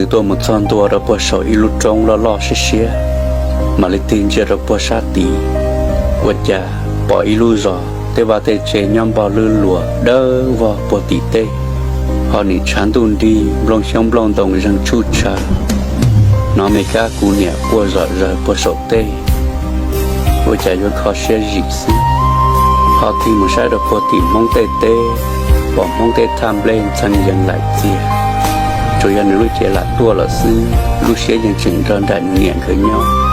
Nws tuaj mus txog ntua rau puag saum ib lub roob loj loj siab siab, mam li tig ntsia rau puag sab tid, ua cas pom ib lub zos tej vaj tej tsev nyob npog lwb luas dawb vog puag tim teb, ho nim tshav ntuj nrig nplooj xyoob nplooj ntoo zeeg tshuj tshav, hnov me kab kuv niam quaj zom zaws puag saum teb. Ua cas yuav kho siab zim xwb, ho tig mus saib rau puag tim Hmoob tej teb, pom Hmoob tej thaj nplej ntxhee yees laim txias, tsuas yog nws lub cev lam tuaj lawm xwb, lub siab yeej tseem nrog nraim nws niam nkawd nyob.